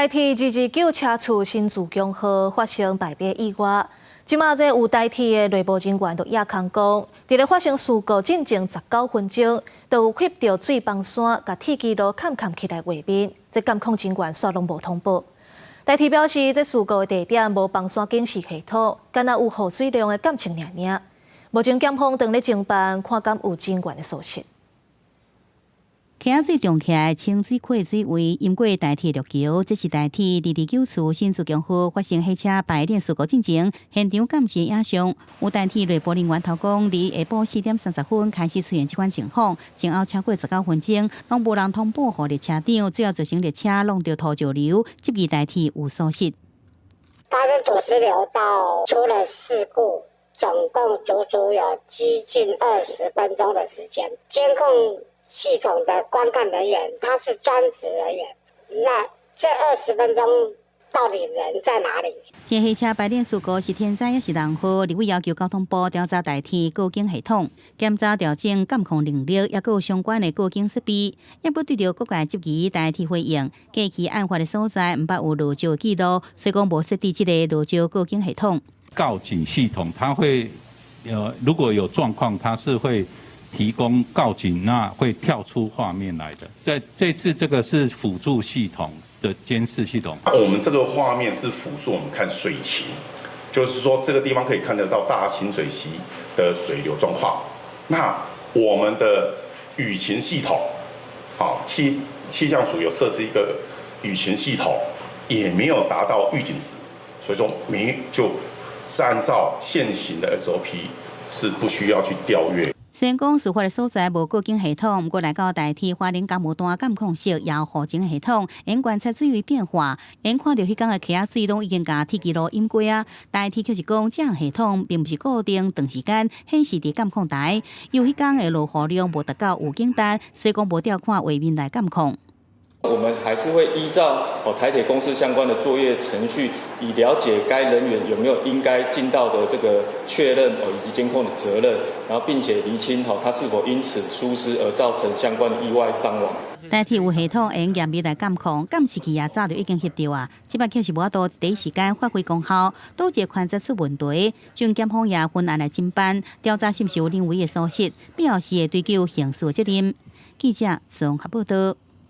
台鐵229車次新自強號發生排馬意外，這馬這有台鐵的內部人員就掖空講，佇咧發生事故進前19分鐘，就有翕著水崩山共鐵支路崁崁起來畫面，這監控人員煞攏無通報。台鐵表示，這事故的地點無崩山警示系統，干焦有雨水量的監測爾爾。目前檢方正咧偵辦，看敢有人員的疏失。溪仔水漲起來，清水溪水位淹過台鐵陸橋，這是台鐵229次新自強號發生火車排鏈事故進前，現場監視影像。有台鐵內部人員頭講，佇下晡4點30分開始出現這款情況，前後超過19分鐘，攏無人通報予列車長，最後造成列車挵著土石流，質疑台鐵有疏失。發生土石流到出了事故，總共足足有接近20分鐘的時間，監控系統的觀看人員，他是專職人員。那這20分鐘到底人在哪裡？這火車排鏈事故是天災抑是人禍？立委要求交通部調查台鐵告警系統，檢查調整監控能力，抑閣有相關的告警設備。抑閣對著各界質疑，台鐵回應，過去案發的所在毋捌有落石記錄，所以講無設置這个落石告警系統。告警系統，它會，如果有狀況，它是會提供告警，那會跳出畫面來的。在這次這個是輔助系統的監視系統。我們這個畫面是輔助我們看水情，就是說這個地方可以看得到大清水溪的水流狀況。那我們的雨情系統，好，氣象署有設置一個雨情系統，也沒有達到預警值，所以說沒就按照現行的 SOP 是不需要去調閱。雖然講事發的所在無告警系統，毋過來到台鐵花蓮嘉務段監控室，也有雨情系統，會觀察水位變化，會看著彼工的溪仔水攏已經共鐵支路淹過啊。台鐵卻是講，這項系統並毋是固定長時間顯示佇監控台，因為彼工的落雨量無達到預警單，所以講無調看畫面來監控。我們還是會依照台鐵公司相關的作業程序，以了解該人員有沒有應該盡到的這個確認以及監控的責任，然後並且釐清他是否因此疏失而造成相關的意外傷亡。台鐵有系統會用嚴密來監控，監視器也早就已經翕著啊，這擺卻是無法度第一時間發揮功效，導致環節出問題。將檢方也分案來偵辦，調查是毋是有人為的疏失，必要時會追究刑事責任。記者綜合報道。